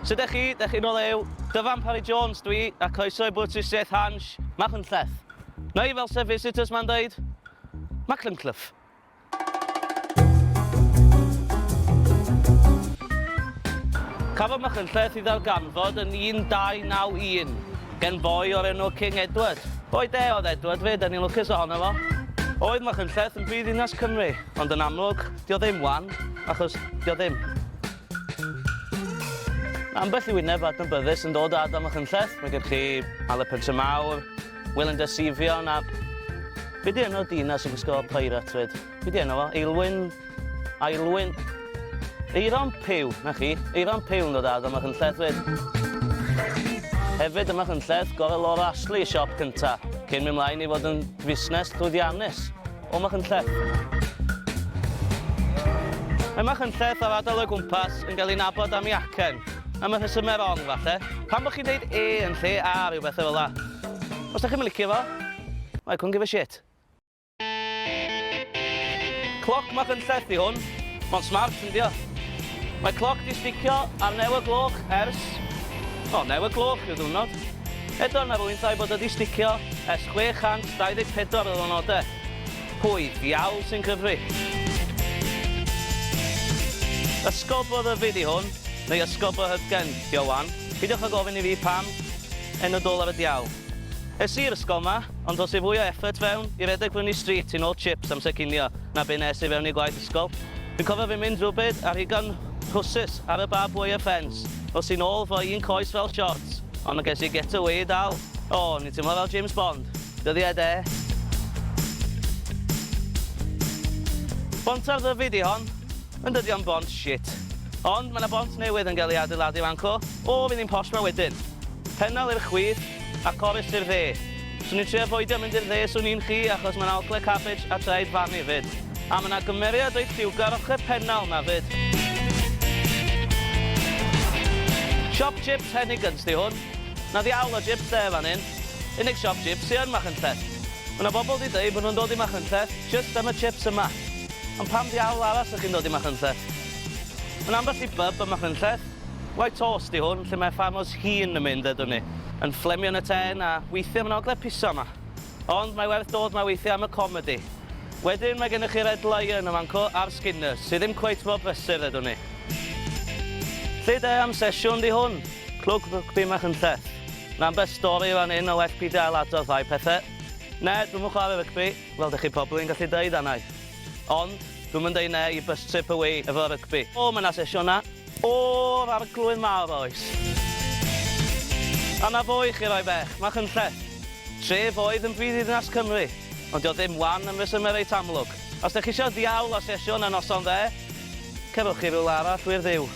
Sut ydych chi? Dych chi'n o lew? Dyfan Parry Jones dwi, a croeso i Bwr Twristiaeth Hansh, Machynlleth. Neu fel se visitors ma'n deud, Machlynclyff. Cafodd Machynlleth ei ddarganfod yn 1291 gen boi o'r enw King Edward. Boi de oedd Edward 'fyd, a ni'n lwcus ohono fo. Oedd Machynlleth yn brifddinas Cymru, ond yn amlwg, 'di o ddim 'wan, achos 'di o ddim. Ambell i wyneb adnabyddus yn dod o ardal Machynlleth. Mae gen chi Aled Pentre Mawr, Will and Desifion a... Be 'di enw'r dyn 'na sy'n gwisgo pirate 'fyd? Be 'di enw fo? Aelwyn? Aelwyn? Eiron Puw, 'na chi. Eiron Puw yn dod ar ym Machynlleth 'fyd. Hefyd ym Machynlleth, gorau Laura Ashley y siop cynta, cyn mynd mlaen i fod yn fusnes llwyddiannus o Machynlleth. Mae Machynlleth a'r ardal o'i gwmpas yn cael ei nabod am ei acen, am y rhesymau rong falle. Pam bod chi'n deud e yn lle a rhyw bethau fel 'a? Os 'da chi'm yn licio fo, I couldn't give a shit. Cloc Machynlleth 'di hwn. Mae'n smart yndio? Mae cloc 'di sticio ar new y gloch ers... O, new y gloch yw'r ddiwrnod. Eto na rwy'n llai bod o 'di sticio ers 624 o ddiwrnodau. Pwy ddiawl sy'n cyfri? Ysgol Bro Ddyfi 'di hwn, neu Ysgol Bro Hyddgen, 'di o 'wan. Peidiwch â gofyn i fi pam, enw dwl ar y diawl. Es i i'r ysgol 'ma, ond dos i fwy o effort fewn i redeg fyny street i nôl chips amser cinio na be nes i fewn i gwaith ysgol. Fi'n cofio fi'n mynd rywbryd a rhigo'n trwsus ar y barbed wire fence, dos i nôl fo un coes fel shorts, ond ges i get away dal. O, o'n i'n teimlo fel James Bond. Dyddiau de. Bont ar Ddyfi 'di hon. Yn dydi o'm bont shit. Ond ma' 'na bont newydd yn gael ei adeiladu fan'cw. O, fydd hi'n posh 'ma wedyn. Pennal i'r chwith, a Corris i'r dde. Swn i'n trio afoidio mynd i'r dde swn i'n chi achos ma' 'na ogle cabbage a traed fanny 'fyd. A ma' 'na gymeriad reit lliwgar ochr Pennal 'na 'fyd. Siop chips Hennigans 'di hwn. 'Na ddiawl o jips 'de fan 'yn. Unig siop jips sy yn Machynlleth. Ma' 'na bobl 'di deud bo' nhw'n dod i Machynlleth jyst am y chips yma. Ond pam ddiawl arall 'sech chi'n dod i Machynlleth? Ma' 'na ambell i bub ym Machynlleth. White Horse 'di hwn, lle mae ffarmwrs hŷn yn mynd, ddedwn ni. Yn fflemio yn y trên a weithiau ma' 'na ogle piso 'ma. Ond mae werth dod 'ma weithiau am y comedi. Wedyn mae gennych chi Red Lion yn fan'cw a'r Skinners, sydd ddim cweit mor brysur, ddedwn ni. Lle de am sesiwn 'di hwn? Clwb rygbi Machynlleth. Ma' ambell stori fan 'yn a well pidio ailadrodd rhai pethe. Ne, dwi'm yn chware rygbi, fel 'dych chi probably yn gallu deud arnai. Ond, dwi'm yn deud ne i bus trip away efo rygbi. O, ma' 'na sesiynau. O'r arglwydd mawr oes. A 'na fo i chi roi bech, Machynlleth. Tref oedd yn brifddinas Cymru, ond 'di o ddim 'wan am resymau reit amlwg. Os 'dach chi isio ddiawl o sesiwn a noson dde, cerwch chi rywle arall wir Dduw.